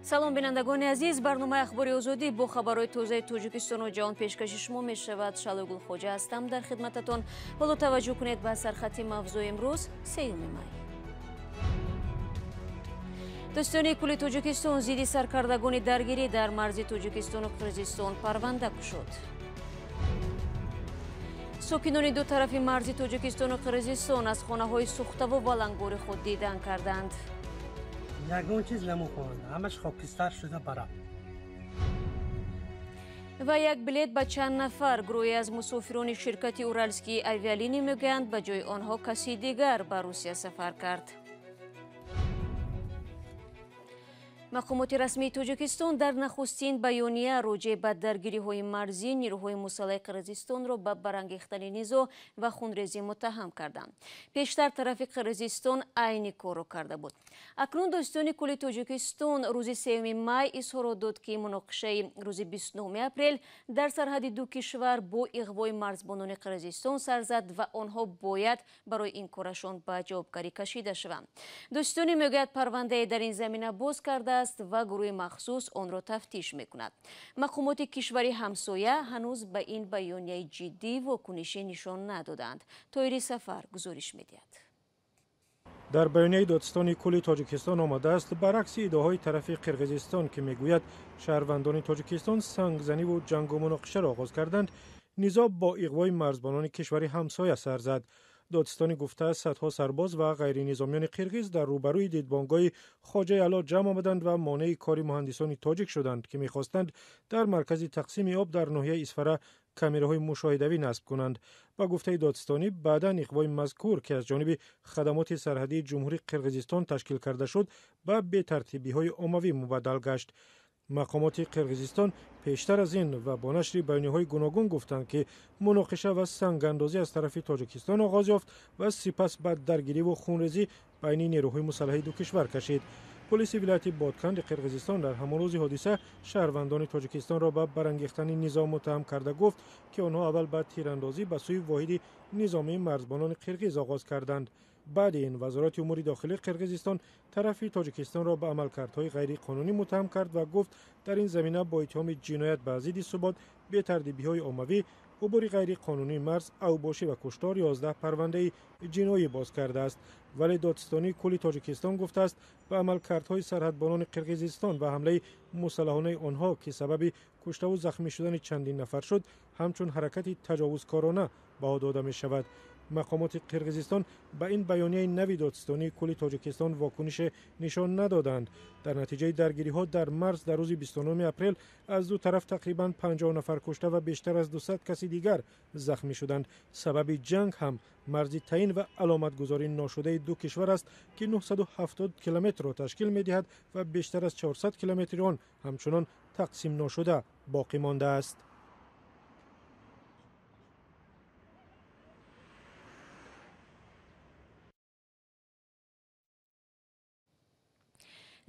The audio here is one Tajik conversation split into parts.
Салом бинандагони азиз, барномаи Ахбори Озодӣ бо хабарҳои тозаи Тоҷикистону ҷаҳон пешкаши шумо мешавад. Шалои Гулхоҷа ҳастам дар хидмататон. Ҳоло таваҷҷӯҳ кунед ба сархати мавзӯи имрӯз, 3 май. Дӯстони кулли Тоҷикистон зидди саркардагони даргирӣ дар марзи Тоҷикистону Қирғизистон парванда кушод. Сокинони ду тарафи марзи Тоҷикистону Қирғизистон аз хонаҳои сӯхтаву валангори худ дидан карданд. Ягон чиз намехоҳанд, ҳамаш хокистар шуда барам. Ва як билет ба чанд нафар. Гурӯҳе аз мусофирони ширкати Уральские авиалинии мегӯянд, ба ҷои онҳо каси дигар ба Русия сафар кард. Мақомоти расмии Тоҷикистон дар нахустин баёния роҷеъ ба даргириҳои марзӣ нирӯҳои мусаллаҳи Қирғизистонро ба барангехтани низоъ ва хунрезӣ муттаҳам карданд. Пештар тарафи Қирғизистон айни корро карда буд. Акнун дӯстони кулли Тоҷикистон рӯзи 3 май изҳорот дод, ки муноқишаи рӯзи 29 апрел дар сарҳади ду кишвар бо иғвои марзбонони Қирғизистон сар зад ва онҳо бояд барои ин корашон ба ҷавобгарӣ кашида шаванд. Дӯстони мегӯяд, парвандае дар ин замина боз карда ва гурӯҳи махсус онро тафтиш мекунад. Мақомоти кишвари ҳамсоя ҳанӯз ба ин баёнияи ҷиддӣ вокунишӣ нишон надоданд. Тоири Сафар гузориш медиҳад. Дар баёнияи додситони кулли Тоҷикистон омадааст, баръакси иддаоҳои тарафи Қирғизистон, ки мегӯяд шаҳрвандони Тоҷикистон сангзаниву ҷангу муноқишаро оғоз карданд, низоъ бо иғвои марзбонони кишвари ҳамсоя сар зад. Додситонӣ гуфтааст, садҳо сарбоз ва ғайринизомиёни қирғиз дар рӯбарӯи дидбонгоҳи Хоҷаи Аъло ҷамъ омаданд ва монеи кори муҳандисони тоҷик шуданд, ки мехостанд дар маркази тақсими об дар ноҳияи Исфара камераҳои мушоҳидавӣ насб кунанд. Ба гуфтаи додситонӣ, баъдан иғвои мазкур, ки аз ҷониби хадамоти сарҳадии Ҷумҳурии Қирғизистон ташкил карда шуд, ба бетартибиҳои оммавӣ мубаддал гашт. Мақомоти Қирғизистон пештар аз ин ва бо нашри баёниҳои гуногун гуфтанд, ки муноқиша ва сангандозӣ аз тарафи Тоҷикистон оғоз ёфт ва сипас ба даргириву хунрезӣ байни нерӯҳои мусаллаҳи ду кишвар кашид. Полиси вилояти Бодканди Қирғизистон дар ҳамон рӯзи ҳодиса шаҳрвандони Тоҷикистонро ба барангехтани низом муттаҳам карда гуфт, ки онҳо аввал ба тирандозӣ ба сӯи воҳиди низомии марзбонони қирғиз оғоз карданд. Баъди ин Вазорати умури дохилии Қирғизистон тарафи Тоҷикистонро ба амалкардҳои ғайриқонунӣ муттаҳам кард ва гуфт, дар ин замина бо иттиҳоми ҷиноят ба зидди субот, бетартибиҳои оммавӣ, убури ғайриқонунии марз, авбошӣ ва куштор 11 парвандаи ҷиноӣ боз кардааст. Вале додситонии кулли Тоҷикистон гуфтааст, ба амалкардҳои сарҳадбонони Қирғизистон ва ҳамлаи мусаллаҳонаи онҳо, ки сабаби куштаву захмӣ шудани чандин нафар шуд, ҳамчун ҳаракати таҷовузкорона баҳо дода мешавад. Мақомоти Қирғизистон ба ин баёнияи нави додситонии кулли Тоҷикистон вокунише нишон надоданд. Дар натиҷаи даргириҳо дар марз дар рӯзи 29 апрел аз ду тараф тақрибан 50 нафар кушта ва бештар аз 200 каси дигар захмӣ шуданд. Сабаби ҷанг ҳам марзи таъин ва аломатгузорӣ ношудаи ду кишвар аст, ки 970 километрро ташкил медиҳад ва бештар аз 400 километри он ҳамчунон тақсим ношуда боқӣ мондааст.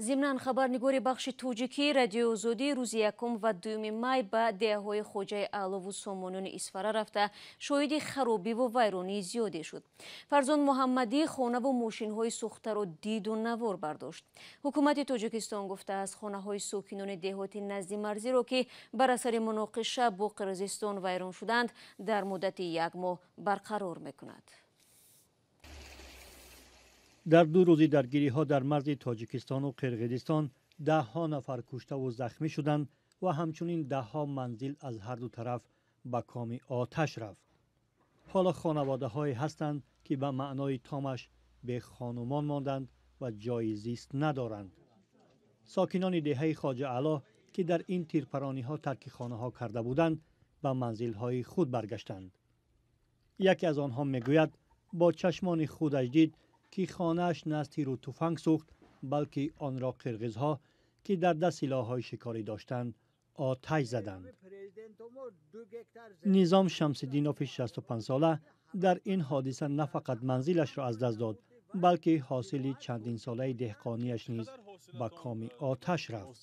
Зимнан хабарнигори бахши тоҷикӣ Радиои Озодӣ рӯзи 1 ва 2 май ба деҳаҳои Хоҷаи Аълову Сомониёни Исфара рафта шоҳиди харобиву вайронии зиёде шуд. Фарзон Муҳаммадӣ хонаву мошинҳои сӯхтаро диду навор бардошт. Ҳукумати Тоҷикистон гуфтааст, хонаҳои сокинони деҳоти назди марзиро, ки бар асари муноқиша бо Қирғизистон вайрон шуданд, дар муддати як моҳ барқарор мекунад. Дар ду рӯзи даргириҳо дар марзи Тоҷикистону Қирғизистон даҳҳо нафар куштаву захмӣ шуданд ва ҳамчунин даҳҳо манзил аз ҳар ду тараф ба коми оташ рафт. Ҳоло хонаводаҳое ҳастанд, ки ба маънои томаш бехонумон монданд ва ҷои зист надоранд. Сокинони деҳаи Хоҷа Аъло, ки дар ин тирпарониҳо тарки хонаҳо карда буданд, ба манзилҳои худ баргаштанд. Яке аз онҳо мегӯяд, бо чашмони худаш дид, ки хонааш на аз тиру туфанг сӯхт, балки онро қирғизҳо, ки дар даст силоҳҳои шикорӣ доштанд, оташ заданд. Низом Шамсиддинови 65сола дар ин ҳодиса на фақат манзилашро аз даст дод, балки ҳосили чандинсолаи деҳқонияш низ ба коми оташ рафт.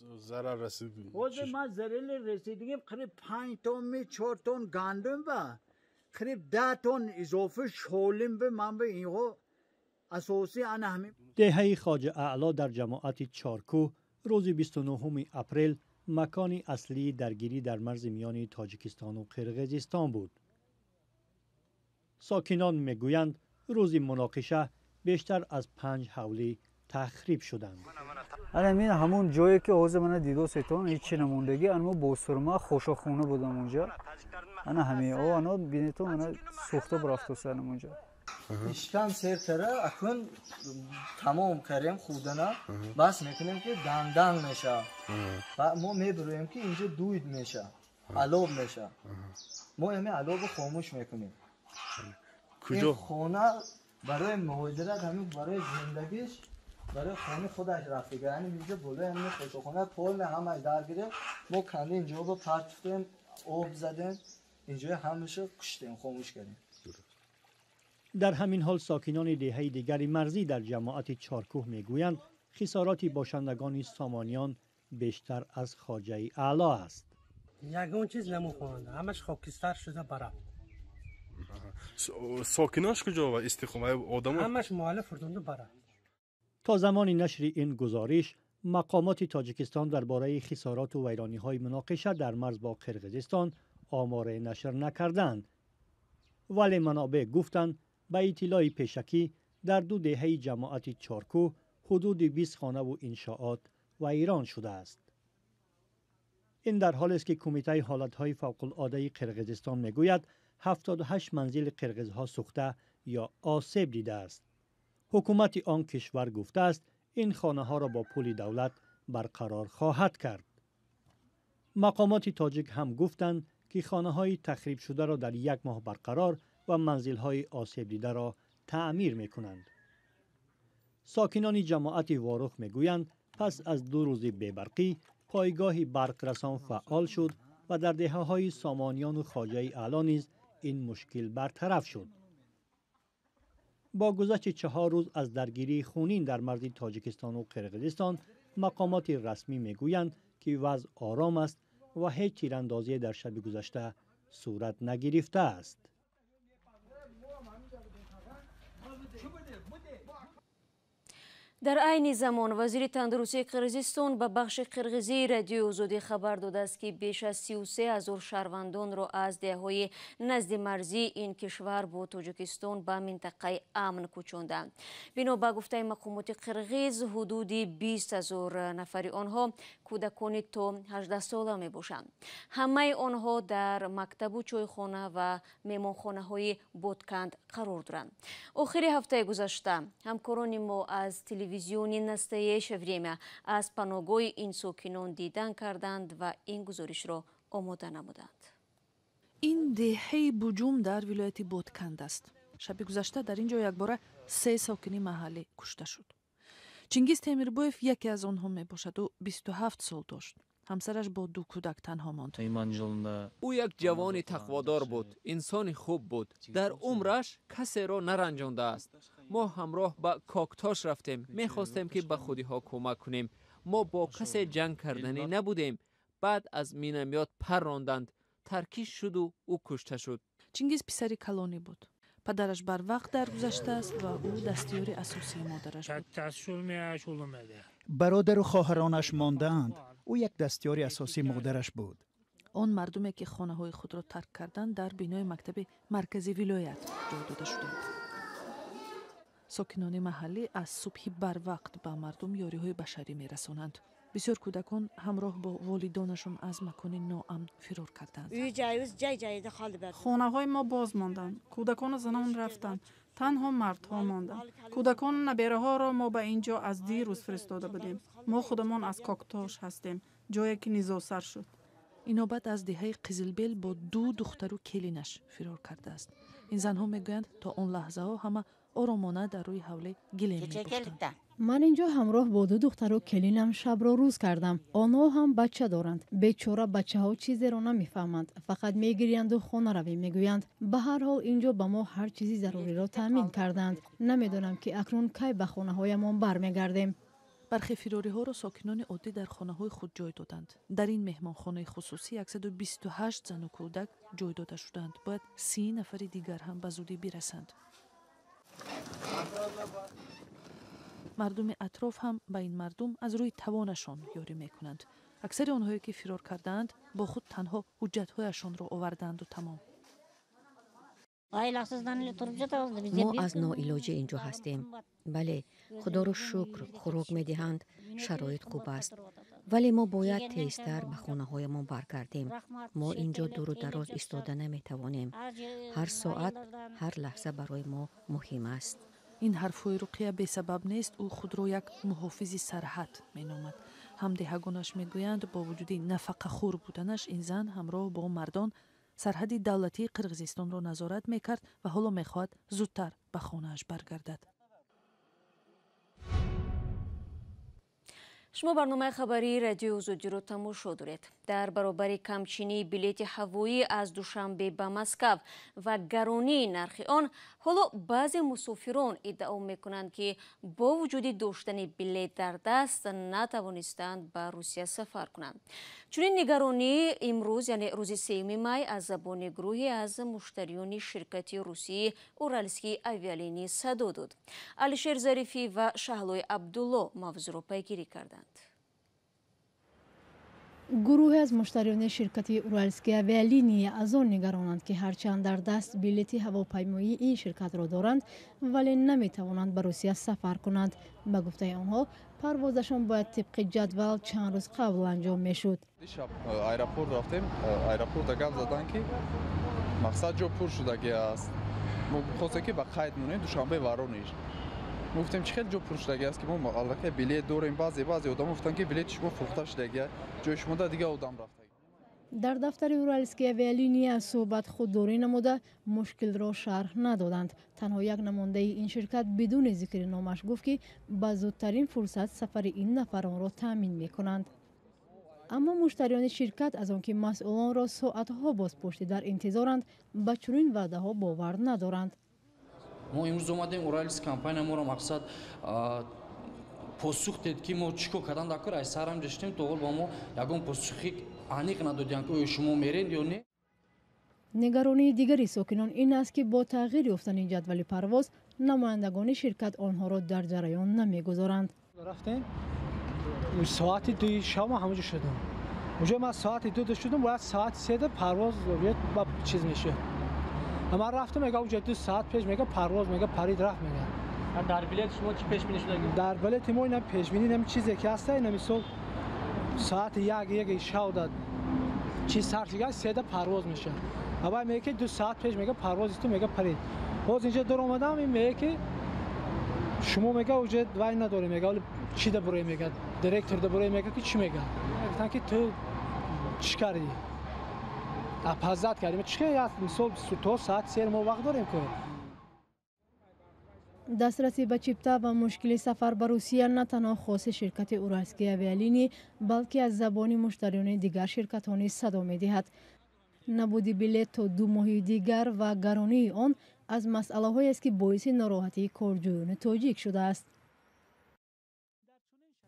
Ман зарели расидагим қариб 5 тонни 4 тонн гандум ба қариб 10 тонн изофа шолим ба ман ба инҳо Деҳаи Хоҷа Аъло дар ҷамоати Чоркӯҳ Рӯзи 29 апрел макони аслии даргирӣ дар марзи миёни Тоҷикистону Қирғизистон буд. Сокинон мегӯянд, рӯзи муноқиша бештар аз 5 ҳавлӣ тахриб шуданд. Ана ҳамун ҷое ки ҳозир мана дидосетон, ҳечи намондагӣ. Ана мо босурма хошохона будам унҷа. Ана ҳаме о ано бинетон, ана сӯхта бурафтоса унҷа. Ишкам сер кара, акун тамом карем худана, бас мекунем ки дандан меша. Ва мо мебироем ки инҷо дуид меша, алоб меша. Мо ҳаме алобу хомӯш мекунем. Куҷо? Хона барои муҳоҷират, ҳамин барои зиндагиш, барои хони худаш рафтига. Яъне инҷо болои ҳамин хошохона полне ҳамаш дар гирифт. Мо канда инҷо ба партофтем, об задем, инҷои ҳамаша куштем, хомӯш кардем. Дар ҳамин ҳол сокинони деҳаи дигари марзӣ дар ҷамоати Чоркӯҳ мегӯянд, хисороти бошандагони Сомониён бештар аз Хоҷаи Аъло аст. Ягон чиз намохоҳанд, ҳамаш хокистар шуда барафт. Сокинош куҷо ва истиқома одамо? Ҳамаш муаллиф фурдунду барафт. То замони нашри ин гузориш мақомоти Тоҷикистон дар бораи хисороту вайрониҳои муноқиша дар марз бо Қирғизистон оморе нашр накарданд. Вале манобеъ гуфтанд, ба иттилои пешакӣ дар ду деҳаи ҷамоати Чоркӯҳ ҳудуди 20 хонаву иншоот вайрон шудааст. Ин дар ҳолест ки Кумитаи ҳолатҳои фавқулодаи Қирғизистон мегӯяд, 78 манзили қирғизҳо сӯхта ё осеб дидааст. Ҳукумати он кишвар гуфтааст, ин хонаҳоро бо пули давлат барқарор хоҳад кард. Мақомоти тоҷик ҳам гуфтанд, ки хонаҳои тахрибшударо дар як моҳ барқарор ва манзилҳои осебдидаро таъмир мекунанд. Сокинони ҷамоати Ворух мегӯянд, пас аз 2 рӯзи бебарқӣ пойгоҳи барқрасон фаъол шуд ва дар деҳаҳои Сомониёну Хоҷаи Аъло низ ин мушкил бартараф шуд. Бо гузашти 4 рӯз аз даргирии хунин дар марзи Тоҷикистону Қирғизистон мақомоти расмӣ мегӯянд, ки вазъ ором аст ва ҳеҷ тирандозие дар шаби гузашта сурат нагирифтааст. Дар айни замон вазири тандурустии Қирғизистон ба бахши қирғизии Радиои Озодӣ хабар додааст, ки беш аз 33 ҳазор шаҳрвандонро аз деҳаҳои назди марзии ин кишвар бо Тоҷикистон ба минтақаи амн кӯчонданд. Бино ба гуфтаи мақомоти қирғиз, ҳудуди 20 ҳазор нафари онҳо кӯдакони то 18 сола мебошанд. Ҳамаи онҳо дар мактабу чойхона ва меҳмонхонаҳои Ботканд қарор доранд. Охири ҳафтаи гузашта ҳамкорони мо аз телевизиони Настоящее время аз паноҳгоҳи ин сокинон дидан карданд ва ин гузоришро омода намуданд. Ин деҳаи Буҷум дар вилояти Ботканд аст. Шаби гузашта дар ин ҷо якбора 3 сокини маҳаллӣ кушта шуд. Чингиз Темирбоев яке аз онҳо мебошад. Ӯ 27 сол дошт. Ҳамсараш бо 2 кӯдак танҳо монд. Ӯ як ҷавони тақводор буд, инсони хуб буд. Дар умраш касеро наранҷондааст. Мо ҳамроҳ ба Коктош рафтем, мехостем ки ба худиҳо кӯмак кунем. Мо бо касе ҷанг карданӣ набудем. Баъд аз минамёт пар ронданд, таркиш шуду ӯ кушта шуд. Чингиз писари калонӣ буд. Падараш барвақт даргузаштааст ва ӯ дастёри асосии модараш буд. Бародару хоҳаронаш мондаанд. Ӯ як дастёри асосии модараш буд. Он мардуме ки хонаҳои худро тарк карданд, дар бинои мактаби маркази вилоят ҷой дода шуданд. Сокинони маҳаллӣ аз субҳи барвақт ба мардум ёриҳои башарӣ мерасонанд. Бисёр кӯдакон ҳамроҳ бо волидонашон аз макони ноамн фирор карданд. Хонаҳои мо боз монданд. Кӯдакону занон рафтанд. Танҳо мардҳо монданд. Кӯдакону набераҳоро мо ба ин ҷо аз дирӯз фиристода будем. Мо худамон аз Коктош ҳастем, ҷое ки низоъ сар шуд. Инобат аз деҳаи Қизилбел бо 2 духтару келинаш фирор кардааст. Ин занҳо мегӯянд, то он лаҳзаҳо ҳама оромона дар рӯи ҳавле гилем мебофтанд. Ман инҷо ҳамроҳ бо 2 духтару келинам шабро рӯз кардам. Онҳо ҳам бача доранд. Бечора бачаҳо чизеро намефаҳманд, фақат мегирянду хона равем мегӯянд. Ба ҳар ҳол инҷо ба мо ҳар чизи заруриро таъмин карданд. Намедонам ки акнун кай ба хонаҳоямон бармегардем. Бархе фирориҳоро сокинони оддӣ дар хонаҳои худ ҷой доданд. Дар ин меҳмонхонаи хусусӣ 128 зану кӯдак ҷой дода шуданд. Бояд 30 нафари дигар ҳам ба зудӣ бирасанд. Мардуми атроф ҳам ба ин мардум аз рӯи тавонашон ёрӣ мекунанд. Аксари онҳое ки фирор кардаанд, бо худ танҳо ҳуҷҷатҳояшонро овардаанду тамом. Мо аз ноилоҷӣ ин ҷо ҳастем. Бале, худоро шукр, хӯрок медиҳанд, шароит хуб аст. Вале мо бояд тезтар ба хонаҳоямон баргардем. Мо ин ҷо дуру дароз истода наметавонем. Ҳар соат, ҳар лаҳза барои мо муҳим аст. Ин ҳарфҳои Руқия бесабаб нест. Ӯ худро як муҳофизи сарҳад меномад. Ҳамдеҳагонаш мегӯянд, бо вуҷуди нафақахӯр буданаш, ин зан ҳамроҳ бо мардон сарҳади давлатии Қирғизистонро назорат мекард ва ҳоло мехоҳад зудтар ба хонааш баргардад. Шумо барномаи хабарии радиои Озодиро тамошо доред. Дар баробари камчинии билети ҳавоӣ аз Душанбе ба Москав ва гаронии нархи он, ҳоло баъзе мусофирон иддао мекунанд, ки бо вуҷуди доштани билет дар даст натавонистанд ба Русия сафар кунанд. Чунин нигаронӣ имрӯз, яъне рӯзи 3 май, аз забони гурӯҳе аз муштариёни ширкати русии Уральские авиалинии садо дод. Алишер Зарифӣ ва Шаҳлои Абдулло мавзӯъро пайгирӣ карданд. Гурӯҳе аз муштариёни ширкати Уральские авиалинии аз он нигаронанд, ки ҳарчанд дар даст билети ҳавопаймоии ин ширкатро доранд, вале наметавонанд ба Русия сафар кунанд. Ба гуфтаи онҳо, парвозашон бояд тибқи ҷадвал чанд рӯз қабл анҷом мешуд. Дишаб аэропорт рафтем, аэропорта гап задан, ки мақсад ҷо пур шудагӣ аст. Мо хостем, ки ба қайд монем Душанбе Воронеж. Мо гуфтем, чӣ хел ҷо пур шудагӣ аст, ки мо аллакай билет дорем. Баъзе одамо гуфтанд, ки билети шумо фурӯхта шудагӣ, ҷои шумо да дигар одам рафта. Дар дафтари Уральские авиалинии аз суҳбат худдорӣ намуда, мушкилро шарҳ надоданд. Танҳо як намояндаи ин ширкат бидуни зикри номаш гуфт, ки ба зудтарин фурсат сафари ин нафаронро таъмин мекунанд. Аммо муштариёни ширкат аз он ки масъулонро соатҳо боз пушти дар интизоранд, ба чунин ваъдаҳо бовар надоранд. Мо имрӯз омадем, Уральск компания моро мақсад посух дед, ки мо чӣ кор кардан дар кор. Ай сарам ҷаштем, то ҳол ба мо ягон посухи аниқ надодиянд, ки оё шумо меред ё не. Нигаронии дигари сокинон ин аст, ки бо тағйир ёфтани ҷадвали парвоз намояндагони ширкат онҳоро дар ҷараён намегузоранд. Рафтем, соати 2 шаб ҳамаҷо шудам. Уҷо ман соати 2 шудам, бояд соати 3 парвоз ба чиз мешуд. Ман рафтам, мега уҷо 2 соат пеш, мега парвоз, мега парид рафт, мега. Дар билет шумо чӣ пешбинӣ шудагӣ? Дар билети мо ина пешбинӣ нами чизе ки ҳаста, ина мисол соати 1 шав да чиз сар шига, 3 парвоз мешавад. Аввал мега ки 2 соат пеш, мега парвози ту, мега парид. Боз инҷа дур омадам, ин мега ки шумо, мега уҷа вай надорем, мега ҳоли чӣ да бурем, мега директор да бурем, мега ки чӣ мега. Гуфтанд, ки ту чӣ кардӣ? Опоздать кардем. Чӣ мисол то соати 3 мо вақт дорем ку. Дастрасӣ ба чипта ва мушкили сафар ба Русия на танҳо хоси ширкати Уральские авиалинии, балки аз забони муштариёни дигар ширкатҳо низ садо медиҳад. Набуди билет то 2 моҳи дигар ва гаронии он аз масъалаҳоест, ки боиси нороҳатии корҷӯёни тоҷик шудааст.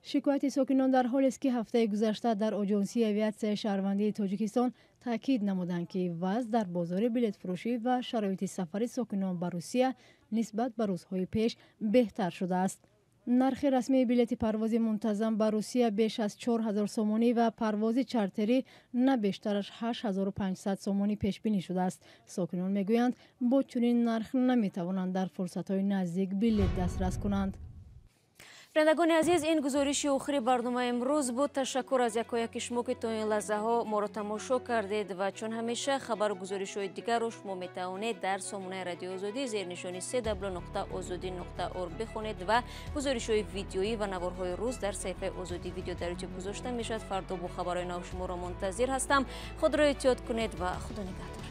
Шикояти сокинон дар ҳолест, ки ҳафтаи гузашта дар Оҷонсии авиатсияи шаҳрвандии Тоҷикистон таъкид намуданд, ки вазъ дар бозори билетфурӯшӣ ва шароити сафари сокинон ба Русия нисбат ба рӯзҳои пеш беҳтар шудааст. Нархи расмии билети парвози мунтазам ба Русия беш аз 4000 сомонӣ ва парвози чартерӣ на бештар аз 8500 сомонӣ пешбинӣ шудааст. Сокинон мегӯянд, бо чунин нарх наметавонанд дар фурсатҳои наздик билет дастрас кунанд. Бинандагони азиз, ин гузориши охири барномаи имрӯз буд. Ташаккур аз якояки шумо, ки то ин лаҳзаҳо моро тамошо кардед ва чун ҳамеша хабару гузоришҳои дигарро шумо метавонед дар сомонаи Радиои Озодӣ зернишони cw.ozodi.org бихонед ва гузоришҳои видеоӣ ва наворҳои рӯз дар саҳифаи Озодӣ видео дар ютуб гузошта мешавад. Фардо бо хабарҳои нав шуморо мунтазир ҳастам. Худро эҳтиёт кунед ва Худо нигаҳдор.